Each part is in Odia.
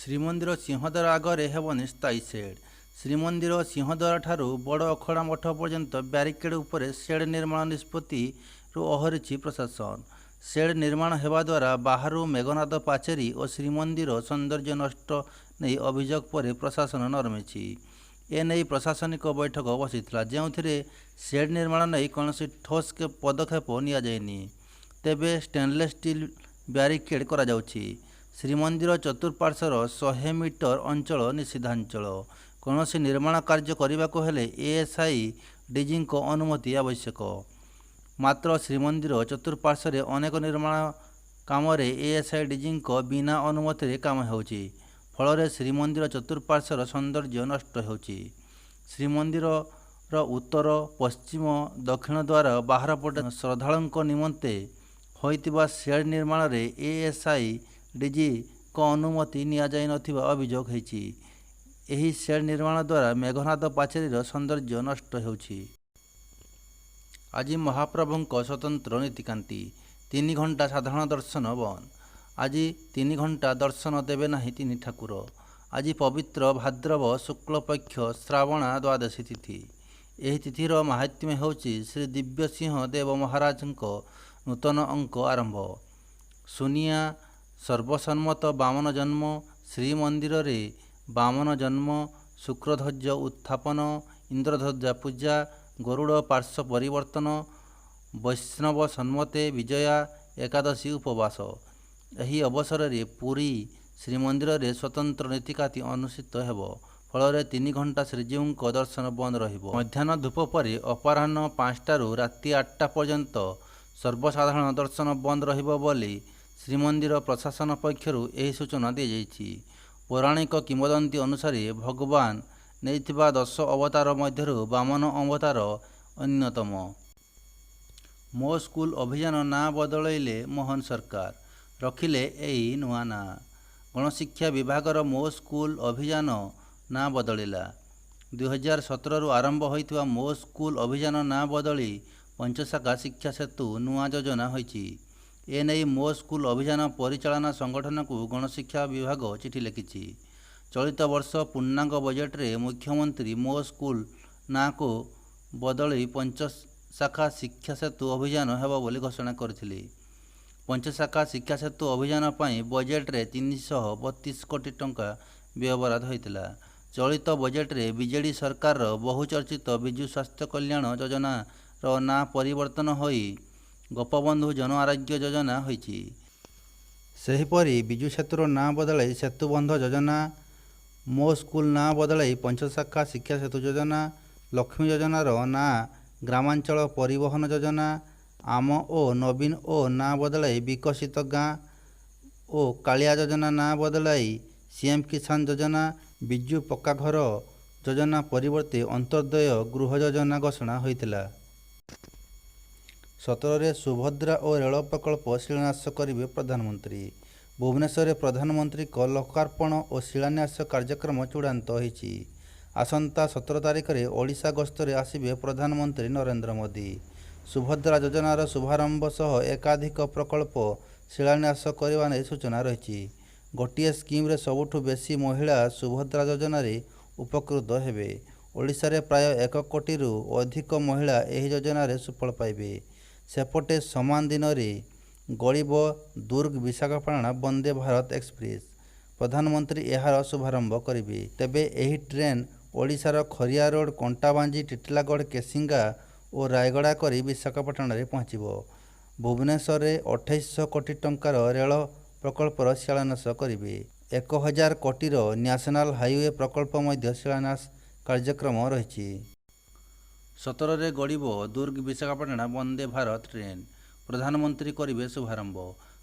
ଶ୍ରୀମନ୍ଦିର ସିଂହଦ୍ୱାର ଆଗରେ ହେବନି ସ୍ଥାୟୀ ସେଡ୍। ଶ୍ରୀମନ୍ଦିର ସିଂହଦ୍ୱାରଠାରୁ ବଡ଼ ଅଖଡ଼ା ମଠ ପର୍ଯ୍ୟନ୍ତ ବ୍ୟାରିକେଡ୍ ଉପରେ ସେଡ୍ ନିର୍ମାଣ ନିଷ୍ପତ୍ତିରୁ ଓହରିଛି ପ୍ରଶାସନ। ସେଡ୍ ନିର୍ମାଣ ହେବା ଦ୍ୱାରା ବାହାରୁ ମେଘନାଦ ପାଚେରି ଓ ଶ୍ରୀମନ୍ଦିର ସୌନ୍ଦର୍ଯ୍ୟ ନଷ୍ଟ ନେଇ ଅଭିଯୋଗ ପରେ ପ୍ରଶାସନ ନରମିଛି। ଏନେଇ ପ୍ରଶାସନିକ ବୈଠକ ବସିଥିଲା, ଯେଉଁଥିରେ ସେଡ୍ ନିର୍ମାଣ ନେଇ କୌଣସି ଠୋସ୍ ପଦକ୍ଷେପ ନିଆଯାଇନି। ତେବେ ଷ୍ଟେନଲେସ୍ ଷ୍ଟିଲ୍ ବ୍ୟାରିକେଡ୍ କରାଯାଉଛି। ଶ୍ରୀମନ୍ଦିର ଚତୁଃପାର୍ଶ୍ୱର 100 ମିଟର ଅଞ୍ଚଳ ନିଷିଦ୍ଧାଞ୍ଚଳ। କୌଣସି ନିର୍ମାଣ କାର୍ଯ୍ୟ କରିବାକୁ ହେଲେ ଏଏସ୍ଆଇ ଡିଜିଙ୍କ ଅନୁମତି ଆବଶ୍ୟକ। ମାତ୍ର ଶ୍ରୀମନ୍ଦିର ଚତୁଃପାର୍ଶ୍ୱରେ ଅନେକ ନିର୍ମାଣ କାମରେ ଏଏସ୍ଆଇ ଡିଜିଙ୍କ ବିନା ଅନୁମତିରେ କାମ ହେଉଛି। ଫଳରେ ଶ୍ରୀମନ୍ଦିର ଚତୁଃପାର୍ଶ୍ୱର ସୌନ୍ଦର୍ଯ୍ୟ ନଷ୍ଟ ହେଉଛି। ଶ୍ରୀମନ୍ଦିରର ଉତ୍ତର, ପଶ୍ଚିମ, ଦକ୍ଷିଣ ଦ୍ୱାର ବାହାରପଟେ ଶ୍ରଦ୍ଧାଳୁଙ୍କ ନିମନ୍ତେ ହୋଇଥିବା ସେଡ୍ ନିର୍ମାଣରେ ଏଏସ୍ଆଇ ଡିଜିଙ୍କ ଅନୁମତି ନିଆଯାଇ ନଥିବା ଅଭିଯୋଗ ହୋଇଛି। ଏହି ସେଡ୍ ନିର୍ମାଣ ଦ୍ୱାରା ମେଘନାଦ ପାଚେରିର ସୌନ୍ଦର୍ଯ୍ୟ ନଷ୍ଟ ହେଉଛି। ଆଜି ମହାପ୍ରଭୁଙ୍କ ସ୍ୱତନ୍ତ୍ର ନୀତିକାନ୍ତି, 3 ଘଣ୍ଟା ସାଧାରଣ ଦର୍ଶନ ବନ୍ଦ। ଆଜି 3 ଘଣ୍ଟା ଦର୍ଶନ ଦେବେ ନାହିଁ ତିନି ଠାକୁର। ଆଜି ପବିତ୍ର ଭାଦ୍ରବ ଶୁକ୍ଳପକ୍ଷ ଶ୍ରାବଣା ଦ୍ୱାଦଶୀ ତିଥି। ଏହି ତିଥିର ମାହାତ୍ମ୍ୟ ହେଉଛି ଶ୍ରୀ ଦିବ୍ୟସିଂହ ଦେବ ମହାରାଜଙ୍କ ନୂତନ ଅଙ୍କ ଆରମ୍ଭ। ସୁନିଆଁ ସର୍ବସମ୍ମତ ବାମନ ଜନ୍ମ, ଶ୍ରୀମନ୍ଦିରରେ ବାମନ ଜନ୍ମ, ଶୁକ୍ରଧ୍ୱଜ ଉତ୍ଥାପନ, ଇନ୍ଦ୍ରଧ୍ୱଜା ପୂଜା, ଗରୁଡ଼ ପାର୍ଶ୍ୱ ପରିବର୍ତ୍ତନ, ବୈଷ୍ଣବ ସନ୍ମତେ ବିଜୟା ଏକାଦଶୀ ଉପବାସ। ଏହି ଅବସରରେ ପୁରୀ ଶ୍ରୀମନ୍ଦିରରେ ସ୍ୱତନ୍ତ୍ର ନୀତିକାନ୍ତି ଅନୁଷ୍ଠିତ ହେବ। ଫଳରେ 3 ଘଣ୍ଟା ଶ୍ରୀଜୀଉଙ୍କ ଦର୍ଶନ ବନ୍ଦ ରହିବ। ମଧ୍ୟାହ୍ନ ଧୂପ ପରେ ଅପରାହ୍ନ 5ଟାରୁ ରାତି 8ଟା ପର୍ଯ୍ୟନ୍ତ ସର୍ବସାଧାରଣ ଦର୍ଶନ ବନ୍ଦ ରହିବ ବୋଲି ଶ୍ରୀମନ୍ଦିର ପ୍ରଶାସନ ପକ୍ଷରୁ ଏହି ସୂଚନା ଦିଆଯାଇଛି। ପୌରାଣିକ କିମ୍ବଦନ୍ତୀ ଅନୁସାରେ ଭଗବାନ ନେଇଥିବା 10 ଅବତାର ମଧ୍ୟରୁ ବାମନ ଅବତାର ଅନ୍ୟତମ। ମୋ ସ୍କୁଲ ଅଭିଯାନ ନାଁ ବଦଳାଇଲେ ମୋହନ ସରକାର, ରଖିଲେ ଏଇ ନୂଆ ନାଁ। ଗଣଶିକ୍ଷା ବିଭାଗର ମୋ ସ୍କୁଲ ଅଭିଯାନ ନାଁ ବଦଳିଲା। 2017ରୁ ଆରମ୍ଭ ହୋଇଥିବା ମୋ ସ୍କୁଲ ଅଭିଯାନ ନାଁ ବଦଳି ପଞ୍ଚସଖା ଶିକ୍ଷା ସେତୁ ନୂଆ ଯୋଜନା ହୋଇଛି। ଏନେଇ ମୋ ସ୍କୁଲ ଅଭିଯାନ ପରିଚାଳନା ସଂଗଠନକୁ ଗଣଶିକ୍ଷା ବିଭାଗ ଚିଠି ଲେଖିଛି। ଚଳିତ ବର୍ଷ ପୂର୍ଣ୍ଣାଙ୍ଗ ବଜେଟରେ ମୁଖ୍ୟମନ୍ତ୍ରୀ ମୋ ସ୍କୁଲ ନାଁକୁ ବଦଳି ପଞ୍ଚସଖା ଶିକ୍ଷା ସେତୁ ଅଭିଯାନ ହେବ ବୋଲି ଘୋଷଣା କରିଥିଲେ। ପଞ୍ଚସଖା ଶିକ୍ଷା ସେତୁ ଅଭିଯାନ ପାଇଁ ବଜେଟରେ 332 କୋଟି ଟଙ୍କା ବ୍ୟୟବରାଦ ହୋଇଥିଲା। ଚଳିତ ବଜେଟରେ ବିଜେଡି ସରକାରର ବହୁଚର୍ଚ୍ଚିତ ବିଜୁ ସ୍ୱାସ୍ଥ୍ୟ କଲ୍ୟାଣ ଯୋଜନାର ନାଁ ପରିବର୍ତ୍ତନ ହୋଇ ଗୋପବନ୍ଧୁ ଜନ ଆରୋଗ୍ୟ ଯୋଜନା ହୋଇଛି। ସେହିପରି ବିଜୁ ସେତୁର ନାଁ ବଦଳାଇ ସେତୁବନ୍ଧ ଯୋଜନା, ମୋ ସ୍କୁଲ ନାଁ ବଦଳାଇ ପଞ୍ଚସଖା ଶିକ୍ଷା ସେତୁ ଯୋଜନା, ଲକ୍ଷ୍ମୀ ଯୋଜନାର ନାଁ ଗ୍ରାମାଞ୍ଚଳ ପରିବହନ ଯୋଜନା, ଆମ ଓ ନବୀନ ଓ ନାଁ ବଦଳାଇ ବିକଶିତ ଗାଁ ଓ କାଳିଆ ଯୋଜନା ନାଁ ବଦଳାଇ ସିଏମ୍ କିଷାନ ଯୋଜନା, ବିଜୁ ପକ୍କାଘର ଯୋଜନା ପରିବର୍ତ୍ତେ ଅନ୍ତ୍ୟୋଦୟ ଗୃହ ଯୋଜନା ଘୋଷଣା ହୋଇଥିଲା। 17ରେ ସୁଭଦ୍ରା ଓ ରେଳ ପ୍ରକଳ୍ପ ଶିଳାନ୍ୟାସ କରିବେ ପ୍ରଧାନମନ୍ତ୍ରୀ। ଭୁବନେଶ୍ୱରରେ ପ୍ରଧାନମନ୍ତ୍ରୀଙ୍କ ଲୋକାର୍ପଣ ଓ ଶିଳାନ୍ୟାସ କାର୍ଯ୍ୟକ୍ରମ ଚୂଡ଼ାନ୍ତ ହୋଇଛି। ଆସନ୍ତା 17 ତାରିଖରେ ଓଡ଼ିଶା ଗସ୍ତରେ ଆସିବେ ପ୍ରଧାନମନ୍ତ୍ରୀ ନରେନ୍ଦ୍ର ମୋଦି। ସୁଭଦ୍ରା ଯୋଜନାର ଶୁଭାରମ୍ଭ ସହ ଏକାଧିକ ପ୍ରକଳ୍ପ ଶିଳାନ୍ୟାସ କରିବା ନେଇ ସୂଚନା ରହିଛି। ଗୋଟିଏ ସ୍କିମରେ ସବୁଠୁ ବେଶୀ ମହିଳା ସୁଭଦ୍ରା ଯୋଜନାରେ ଉପକୃତ ହେବେ। ଓଡ଼ିଶାରେ ପ୍ରାୟ 1 କୋଟିରୁ ଅଧିକ ମହିଳା ଏହି ଯୋଜନାରେ ସୁଫଳ ପାଇବେ। ସେପଟେ ସମାନ ଦିନରେ ଗଡ଼ିବ ଦୁର୍ଗ-ବିଶାଖାପାଟଣା ବନ୍ଦେ ଭାରତ ଏକ୍ସପ୍ରେସ। ପ୍ରଧାନମନ୍ତ୍ରୀ ଏହାର ଶୁଭାରମ୍ଭ କରିବେ। ତେବେ ଏହି ଟ୍ରେନ୍ ଓଡ଼ିଶାର ଖରିଆର ରୋଡ, କଣ୍ଟାବାଞ୍ଜି, ଟିଟିଲାଗଡ଼, କେସିଙ୍ଗା ଓ ରାୟଗଡ଼ା କରି ବିଶାଖାପାଟଣାରେ ପହଞ୍ଚିବ। ଭୁବନେଶ୍ୱରରେ 2800 କୋଟି ଟଙ୍କାର ରେଳ ପ୍ରକଳ୍ପର ଶିଳାନ୍ୟାସ କରିବେ। 1000 କୋଟିର ନ୍ୟାସନାଲ ହାଇୱେ ପ୍ରକଳ୍ପ ମଧ୍ୟ ଶିଳାନ୍ୟାସ କାର୍ଯ୍ୟକ୍ରମ ରହିଛି। 17ରେ ଗଡ଼ିବ ଦୁର୍ଗ-ବିଶାଖାପାଟଣା ବନ୍ଦେ ଭାରତ ଟ୍ରେନ୍, ପ୍ରଧାନମନ୍ତ୍ରୀ କରିବେ ଶୁଭାରମ୍ଭ।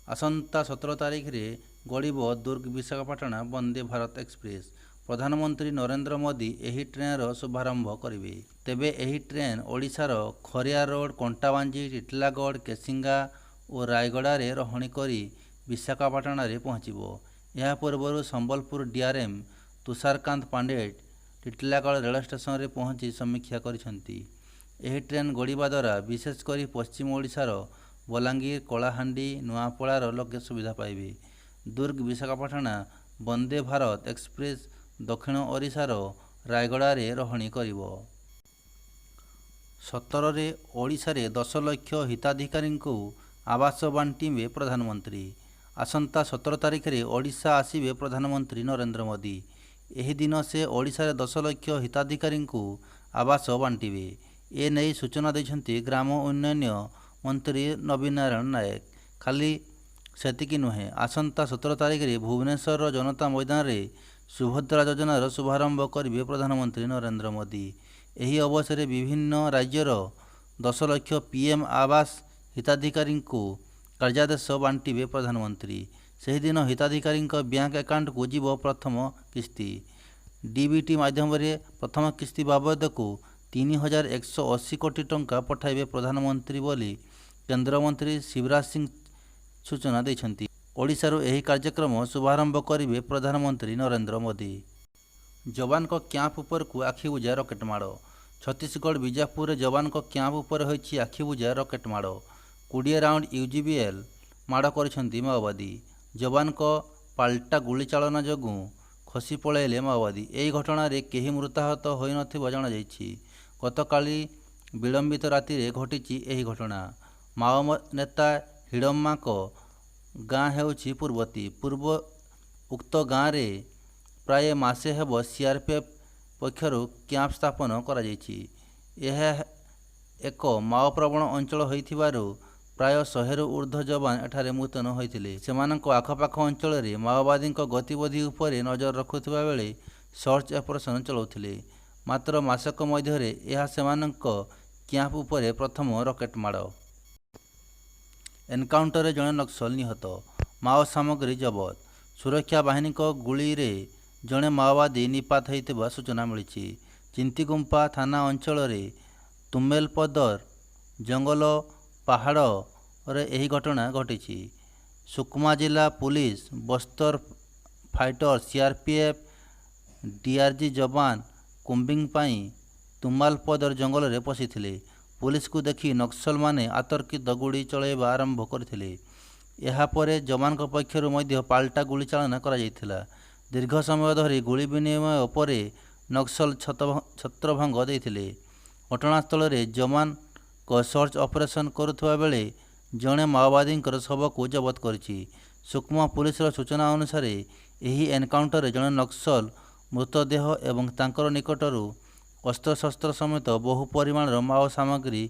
ଆସନ୍ତା 17 ତାରିଖରେ ଗଡ଼ିବ ଦୁର୍ଗ-ବିଶାଖାପାଟଣା ବନ୍ଦେ ଭାରତ ଏକ୍ସପ୍ରେସ। ପ୍ରଧାନମନ୍ତ୍ରୀ ନରେନ୍ଦ୍ର ମୋଦି ଏହି ଟ୍ରେନ୍ର ଶୁଭାରମ୍ଭ କରିବେ। ତେବେ ଏହି ଟ୍ରେନ୍ ଓଡ଼ିଶାର ଖରିଆର ରୋଡ, କଣ୍ଟାବାଞ୍ଜି, ଟିଟିଲାଗଡ଼, କେସିଙ୍ଗା ଓ ରାୟଗଡ଼ାରେ ରହଣି କରି ବିଶାଖାପାଟଣାରେ ପହଞ୍ଚିବ। ଏହାପୂର୍ବରୁ ସମ୍ବଲପୁର ଡିଆର୍ଏମ୍ ତୁଷାରକାନ୍ତ ପାଣ୍ଡେ ଟିଟିଲାଗଡ଼ ରେଳ ଷ୍ଟେସନରେ ପହଞ୍ଚି ସମୀକ୍ଷା କରିଛନ୍ତି। ଏହି ଟ୍ରେନ୍ ଗଡ଼ିବା ଦ୍ୱାରା ବିଶେଷକରି ପଶ୍ଚିମ ଓଡ଼ିଶାର ବଲାଙ୍ଗୀର, କଳାହାଣ୍ଡି, ନୂଆପଡ଼ାର ଲୋକେ ସୁବିଧା ପାଇବେ। ଦୁର୍ଗ-ବିଶାଖାପାଟଣା ବନ୍ଦେ ଭାରତ ଏକ୍ସପ୍ରେସ ଦକ୍ଷିଣ ଓଡ଼ିଶାର ରାୟଗଡ଼ାରେ ରହଣି କରିବ। 17ରେ ଓଡ଼ିଶାରେ 10 ଲକ୍ଷ ହିତାଧିକାରୀଙ୍କୁ ଆବାସ ବାଣ୍ଟିବେ ପ୍ରଧାନମନ୍ତ୍ରୀ। ଆସନ୍ତା 17 ତାରିଖରେ ଓଡ଼ିଶା ଆସିବେ ପ୍ରଧାନମନ୍ତ୍ରୀ ନରେନ୍ଦ୍ର ମୋଦି। ଏହି ଦିନ ସେ ଓଡ଼ିଶାରେ 10 ଲକ୍ଷ ହିତାଧିକାରୀଙ୍କୁ ଆବାସ ବାଣ୍ଟିବେ। ଏ ନେଇ ସୂଚନା ଦେଇଛନ୍ତି ଗ୍ରାମ ଉନ୍ନୟନ ମନ୍ତ୍ରୀ ନବୀନ ନାରାୟଣ ନାୟକ। ଖାଲି ସେତିକି ନୁହେଁ, ଆସନ୍ତା 17 ତାରିଖରେ ଭୁବନେଶ୍ୱରର ଜନତା ମଇଦାନରେ ସୁଭଦ୍ରା ଯୋଜନାର ଶୁଭାରମ୍ଭ କରିବେ ପ୍ରଧାନମନ୍ତ୍ରୀ ନରେନ୍ଦ୍ର ମୋଦି। ଏହି ଅବସରରେ ବିଭିନ୍ନ ରାଜ୍ୟର 10 ଲକ୍ଷ ପିଏମ୍ ଆବାସ ହିତାଧିକାରୀଙ୍କୁ କାର୍ଯ୍ୟାଦେଶ ବାଣ୍ଟିବେ ପ୍ରଧାନମନ୍ତ୍ରୀ। ସେହିଦିନ ହିତାଧିକାରୀଙ୍କ ବ୍ୟାଙ୍କ ଆକାଉଣ୍ଟକୁ ଯିବ ପ୍ରଥମ କିସ୍ତି। ଡିବିଟି ମାଧ୍ୟମରେ ପ୍ରଥମ କିସ୍ତି ବାବଦକୁ 3180 କୋଟି ଟଙ୍କା ପଠାଇବେ ପ୍ରଧାନମନ୍ତ୍ରୀ ବୋଲି କେନ୍ଦ୍ରମନ୍ତ୍ରୀ ଶିବରାଜ ସିଂ ସୂଚନା ଦେଇଛନ୍ତି। ଓଡ଼ିଶାରୁ ଏହି କାର୍ଯ୍ୟକ୍ରମ ଶୁଭାରମ୍ଭ କରିବେ ପ୍ରଧାନମନ୍ତ୍ରୀ ନରେନ୍ଦ୍ର ମୋଦି। ଯବାନଙ୍କ କ୍ୟାମ୍ପ ଉପରକୁ ଆଖିବୁଜା ରକେଟ ମାଡ଼। ଛତିଶଗଡ଼ ବିଜାପୁରରେ ଯବାନଙ୍କ କ୍ୟାମ୍ପ ଉପରେ ହୋଇଛି ଆଖିବୁଜା ରକେଟ ମାଡ଼। 20 ରାଉଣ୍ଡ ୟୁଜିବିଏଲ୍ ମାଡ଼ କରିଛନ୍ତି ମାଓବାଦୀ। ଯବାନଙ୍କ ପାଲଟା ଗୁଳିଚାଳନା ଯୋଗୁଁ ଖସି ପଳାଇଲେ ମାଓବାଦୀ। ଏହି ଘଟଣାରେ କେହି ମୃତାହତ ହୋଇନଥିବା ଜଣାଯାଇଛି। ଗତକାଲି ବିଳମ୍ବିତ ରାତିରେ ଘଟିଛି ଏହି ଘଟଣା। ମାଓ ନେତା ହିଡ଼ମାଙ୍କ ଗାଁ ହେଉଛି ପୂର୍ବତୀ। ପୂର୍ବ ଉକ୍ତ ଗାଁରେ ପ୍ରାୟ ମାସେ ହେବ ସିଆରପିଏଫ୍ ପକ୍ଷରୁ କ୍ୟାମ୍ପ ସ୍ଥାପନ କରାଯାଇଛି। ଏହା ଏକ ମାଓପ୍ରବଣ ଅଞ୍ଚଳ ହୋଇଥିବାରୁ ପ୍ରାୟ 100ରୁ ଉର୍ଦ୍ଧ୍ୱ ଯବାନ ଏଠାରେ ମୁତୟନ ହୋଇଥିଲେ। ସେମାନଙ୍କ ଆଖପାଖ ଅଞ୍ଚଳରେ ମାଓବାଦୀଙ୍କ ଗତିବିଧି ଉପରେ ନଜର ରଖୁଥିବା ବେଳେ ସର୍ଚ୍ଚ ଅପରେସନ ଚଳାଉଥିଲେ। ମାତ୍ର ମାସକ ମଧ୍ୟରେ ଏହା ସେମାନଙ୍କ କ୍ୟାମ୍ପ ଉପରେ ପ୍ରଥମ ରକେଟ ମାଡ଼। ଏନକାଉଣ୍ଟରରେ ଜଣେ ନକ୍ସଲ ନିହତ, ମାଓ ସାମଗ୍ରୀ ଜବତ। ସୁରକ୍ଷା ବାହିନୀଙ୍କ ଗୁଳିରେ ଜଣେ ମାଓବାଦୀ ନିପାତ ହୋଇଥିବା ସୂଚନା ମିଳିଛି। ଚିନ୍ତିଗୁମ୍ପା ଥାନା ଅଞ୍ଚଳରେ ତୁମେଲପଦର ଜଙ୍ଗଲ ପାହାଡ଼ରେ ଏହି ଘଟଣା ଘଟିଛି। ସୁକମା ଜିଲ୍ଲା police, Bastar fighters, CRPF, DRG ଯବାନ କୁମ୍ବିଂ ପାଇଁ ତୁମାଲପଦର ଜଙ୍ଗଲରେ ପଶିଥିଲେ। ପୁଲିସକୁ ଦେଖି ନକ୍ସଲମାନେ ଅତର୍କିତ ଗୁଳି ଚଳାଇବା ଆରମ୍ଭ କରିଥିଲେ। ଏହାପରେ ଯବାନଙ୍କ ପକ୍ଷରୁ ମଧ୍ୟ ପାଲଟା ଗୁଳିଚାଳନା କରାଯାଇଥିଲା। ଦୀର୍ଘ ସମୟ ଧରି ଗୁଳି ବିନିମୟ ପରେ ନକ୍ସଲ ଛତ୍ରଭଙ୍ଗ ଦେଇଥିଲେ। ଘଟଣାସ୍ଥଳରେ ଯବାନଙ୍କ ସର୍ଚ୍ଚ ଅପରେସନ କରୁଥିବା ବେଳେ ଜଣେ ମାଓବାଦୀଙ୍କର ଶବକୁ ଜବତ କରିଛି। ସୁକମା ପୁଲିସର ସୂଚନା ଅନୁସାରେ, ଏହି ଏନକାଉଣ୍ଟରରେ ଜଣେ ନକ୍ସଲ ମୃତଦେହ ଏବଂ ତାଙ୍କର ନିକଟରୁ ଅସ୍ତ୍ରଶସ୍ତ୍ର ସମେତ ବହୁ ପରିମାଣର ମାଓ ସାମଗ୍ରୀ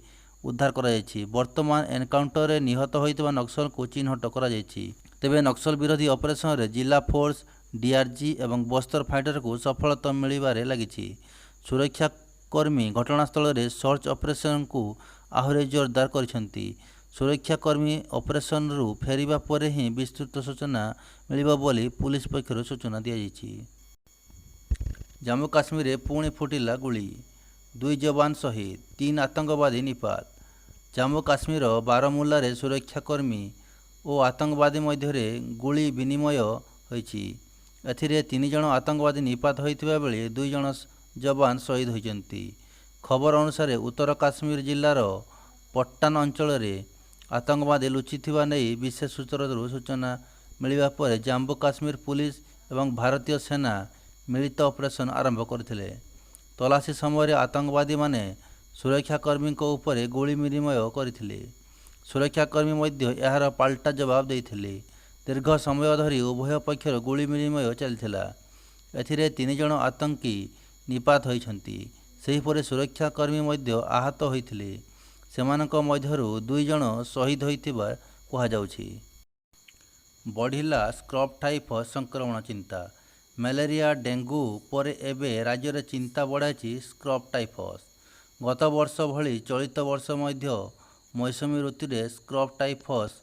ଉଦ୍ଧାର କରାଯାଇଛି। ବର୍ତ୍ତମାନ ଏନକାଉଣ୍ଟରରେ ନିହତ ହୋଇଥିବା ନକ୍ସଲଙ୍କୁ ଚିହ୍ନଟ କରାଯାଇଛି। ତେବେ ନକ୍ସଲ ବିରୋଧୀ ଅପରେସନରେ ଜିଲ୍ଲା ଫୋର୍ସ, ଡିଆରଜି ଏବଂ ବସ୍ତର ଫାଇଟରକୁ ସଫଳତା ମିଳିବାରେ ଲାଗିଛି। ସୁରକ୍ଷାକର୍ମୀ ଘଟଣାସ୍ଥଳରେ ସର୍ଚ୍ଚ ଅପରେସନକୁ ଆହୁରି ଜୋରଦାର କରିଛନ୍ତି। ସୁରକ୍ଷାକର୍ମୀ ଅପରେସନରୁ ଫେରିବା ପରେ ହିଁ ବିସ୍ତୃତ ସୂଚନା ମିଳିବ ବୋଲି ପୁଲିସ ପକ୍ଷରୁ ସୂଚନା ଦିଆଯାଇଛି। ଜାମ୍ମୁ କାଶ୍ମୀରରେ ପୁଣି ଫୁଟିଲା ଗୁଳି, ଦୁଇ ଯବାନ ସହିଦ, ତିନି ଆତଙ୍କବାଦୀ ନିପାତ। ଜାମ୍ମୁ କାଶ୍ମୀରର ବାରମୁଲ୍ଲାରେ ସୁରକ୍ଷାକର୍ମୀ ଓ ଆତଙ୍କବାଦୀ ମଧ୍ୟରେ ଗୁଳି ବିନିମୟ ହୋଇଛି। ଏଥିରେ ତିନି ଜଣ ଆତଙ୍କବାଦୀ ନିପାତ ହୋଇଥିବା ବେଳେ ଦୁଇ ଜଣ ଯବାନ ସହିଦ ହୋଇଛନ୍ତି। ଖବର ଅନୁସାରେ, ଉତ୍ତର କାଶ୍ମୀର ଜିଲ୍ଲାର ପଟ୍ଟାନ ଅଞ୍ଚଳରେ ଆତଙ୍କବାଦୀ ଲୁଚିଥିବା ନେଇ ବିଶେଷ ସୂତ୍ରରୁ ସୂଚନା ମିଳିବା ପରେ ଜାମ୍ମୁ କାଶ୍ମୀର ପୁଲିସ ଏବଂ ଭାରତୀୟ ସେନା ମିଳିତ ଅପରେସନ ଆରମ୍ଭ କରିଥିଲେ। ତଲାସି ସମୟରେ ଆତଙ୍କବାଦୀମାନେ ସୁରକ୍ଷାକର୍ମୀଙ୍କ ଉପରେ ଗୁଳି ବିନିମୟ କରିଥିଲେ। ସୁରକ୍ଷାକର୍ମୀ ମଧ୍ୟ ଏହାର ପାଲଟା ଜବାବ ଦେଇଥିଲେ। ଦୀର୍ଘ ସମୟ ଧରି ଉଭୟ ପକ୍ଷରୁ ଗୁଳି ବିନିମୟ ଚାଲିଥିଲା। ଏଥିରେ ତିନି ଜଣ ଆତଙ୍କୀ ନିପାତ ହୋଇଛନ୍ତି। ସେହିପରି ସୁରକ୍ଷାକର୍ମୀ ମଧ୍ୟ ଆହତ ହୋଇଥିଲେ। ସେମାନଙ୍କ ମଧ୍ୟରୁ ଦୁଇ ଜଣ ସହିଦ ହୋଇଥିବା କୁହାଯାଉଛି। ବଢ଼ିଲା ସ୍କ୍ରବ ଟାଇଫସ୍ ସଂକ୍ରମଣ ଚିନ୍ତା। ମ୍ୟାଲେରିଆ, ଡେଙ୍ଗୁ ପରେ ଏବେ ରାଜ୍ୟରେ ଚିନ୍ତା ବଢ଼ାଇଛି ସ୍କ୍ରବ ଟାଇଫସ୍। ଗତବର୍ଷ ଭଳି ଚଳିତ ବର୍ଷ ମଧ୍ୟ ମୌସୁମୀ ଋତୁରେ ସ୍କ୍ରବ ଟାଇଫସ୍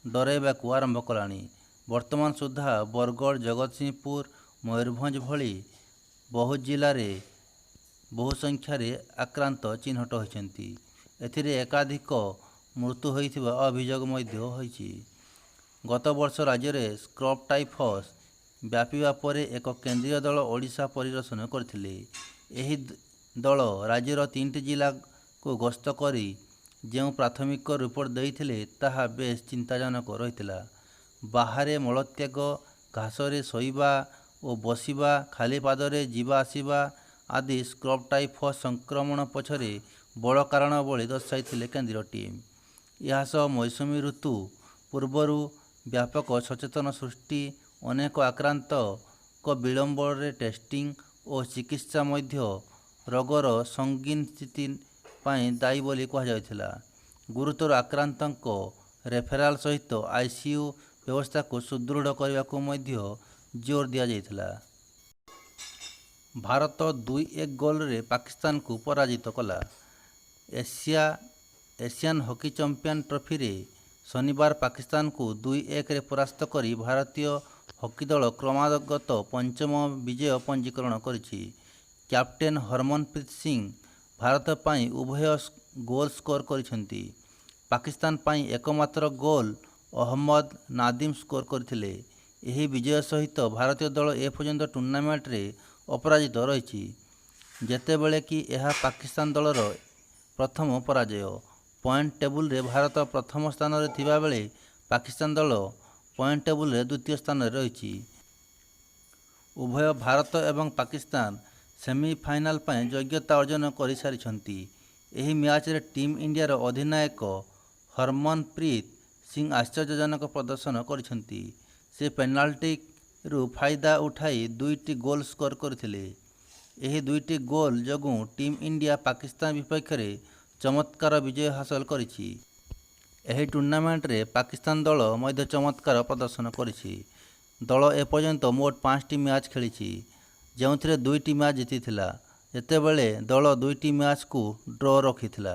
ଡରାଇବାକୁ ଆରମ୍ଭ କଲାଣି। ବର୍ତ୍ତମାନ ସୁଦ୍ଧା ବରଗଡ଼, ଜଗତସିଂହପୁର, ମୟୂରଭଞ୍ଜ ଭଳି ବହୁ ଜିଲ୍ଲାରେ ବହୁ ସଂଖ୍ୟାରେ ଆକ୍ରାନ୍ତ ଚିହ୍ନଟ ହୋଇଛନ୍ତି। ଏଥିରେ ଏକାଧିକ ମୃତ୍ୟୁ ହୋଇଥିବା ଅଭିଯୋଗ ମଧ୍ୟ ହୋଇଛି। ଗତବର୍ଷ ରାଜ୍ୟରେ ସ୍କ୍ରବ ଟାଇଫସ୍ ବ୍ୟାପିବା ପରେ ଏକ କେନ୍ଦ୍ରୀୟ ଦଳ ଓଡ଼ିଶା ପରିଦର୍ଶନ କରିଥିଲେ। ଏହି ଦଳ ରାଜ୍ୟର ତିନିଟି ଜିଲ୍ଲାକୁ ଗସ୍ତ କରି ଯେଉଁ ପ୍ରାଥମିକ ରିପୋର୍ଟ ଦେଇଥିଲେ, ତାହା ବେଶ୍ ଚିନ୍ତାଜନକ ରହିଥିଲା। ବାହାରେ ମଳତ୍ୟାଗ, ଘାସରେ ଶୋଇବା, ଓ ବସିବା, ଖାଲି ପାଦରେ ଯିବା ଆସିବା ଆଦି ସ୍କ୍ରବ ଟାଇଫସ ସଂକ୍ରମଣ ପଛରେ ବଡ଼ କାରଣ ବୋଳି ଦର୍ଶାଇଥିଲେ କେନ୍ଦ୍ରୀୟ ଟିମ୍। ଏହାସହ ମୌସୁମୀ ଋତୁ ପୂର୍ବରୁ ବ୍ୟାପକ ସଚେତନ ସୃଷ୍ଟି, ଅନେକ ଆକ୍ରାନ୍ତଙ୍କ ବିଳମ୍ବରେ ଟେଷ୍ଟିଂ ଓ ଚିକିତ୍ସା ମଧ୍ୟ ରୋଗର ସଙ୍ଗୀନ ସ୍ଥିତି ପାଇଁ ଦାୟୀ ବୋଲି କୁହାଯାଇଥିଲା। ଗୁରୁତର ଆକ୍ରାନ୍ତଙ୍କ ରେଫେରାଲ ସହିତ ଆଇସିୟୁ ବ୍ୟବସ୍ଥାକୁ ସୁଦୃଢ଼ କରିବାକୁ ମଧ୍ୟ ଜୋର ଦିଆଯାଇଥିଲା। ଭାରତ 2-1 ଗୋଲରେ ପାକିସ୍ତାନକୁ ପରାଜିତ କଲା। ଏସିଆନ ହକି ଚାମ୍ପିଅନ ଟ୍ରଫିରେ ଶନିବାର ପାକିସ୍ତାନକୁ 2-1ରେ ପରାସ୍ତ କରି ଭାରତୀୟ ହକି ଦଳ କ୍ରମାଗତ ପଞ୍ଚମ ବିଜୟ ପଞ୍ଜୀକରଣ କରିଛି। କ୍ୟାପ୍ଟେନ ହରମନପ୍ରୀତ ସିଂ ଭାରତ ପାଇଁ ଉଭୟ ଗୋଲ ସ୍କୋର କରିଛନ୍ତି। ପାକିସ୍ତାନ ପାଇଁ ଏକମାତ୍ର ଗୋଲ ଅହମ୍ମଦ ନାଦିମ ସ୍କୋର କରିଥିଲେ। ଏହି ବିଜୟ ସହିତ ଭାରତୀୟ ଦଳ ଏପର୍ଯ୍ୟନ୍ତ ଟୁର୍ଣ୍ଣାମେଣ୍ଟରେ ଅପରାଜିତ ରହିଛି। ଯେତେବେଳେ କି ଏହା ପାକିସ୍ତାନ ଦଳର ପ୍ରଥମ ପରାଜୟ। ପଏଣ୍ଟ ଟେବୁଲରେ ଭାରତ ପ୍ରଥମ ସ୍ଥାନରେ ଥିବା ବେଳେ ପାକିସ୍ତାନ ଦଳ ପଏଣ୍ଟ ଟେବୁଲରେ ଦ୍ୱିତୀୟ ସ୍ଥାନରେ ରହିଛି। ଉଭୟ ଭାରତ ଏବଂ ପାକିସ୍ତାନ ସେମିଫାଇନାଲ ପାଇଁ ଯୋଗ୍ୟତା ଅର୍ଜନ କରିସାରିଛନ୍ତି। ଏହି ମ୍ୟାଚରେ ଟିମ୍ ଇଣ୍ଡିଆର ଅଧିନାୟକ ହରମନପ୍ରୀତ ସିଂ ଆଶ୍ଚର୍ଯ୍ୟଜନକ ପ୍ରଦର୍ଶନ କରିଛନ୍ତି। ସେ ପେନାଲ୍ଟିରୁ ଫାଇଦା ଉଠାଇ ଦୁଇଟି ଗୋଲ ସ୍କୋର କରିଥିଲେ। ଏହି ଦୁଇଟି ଗୋଲ ଯୋଗୁଁ ଟିମ୍ ଇଣ୍ଡିଆ ପାକିସ୍ତାନ ବିପକ୍ଷରେ ଚମତ୍କାର ବିଜୟ ହାସଲ କରିଛି। ଏହି ଟୁର୍ଣ୍ଣାମେଣ୍ଟରେ ପାକିସ୍ତାନ ଦଳ ମଧ୍ୟ ଚମତ୍କାର ପ୍ରଦର୍ଶନ କରିଛି। ଦଳ ଏପର୍ଯ୍ୟନ୍ତ ମୋଟ ପାଞ୍ଚଟି ମ୍ୟାଚ୍ ଖେଳିଛି, ଯେଉଁଥିରେ ଦୁଇଟି ମ୍ୟାଚ୍ ଜିତିଥିଲା, ଯେତେବେଳେ ଦଳ ଦୁଇଟି ମ୍ୟାଚକୁ ଡ୍ର ରଖିଥିଲା।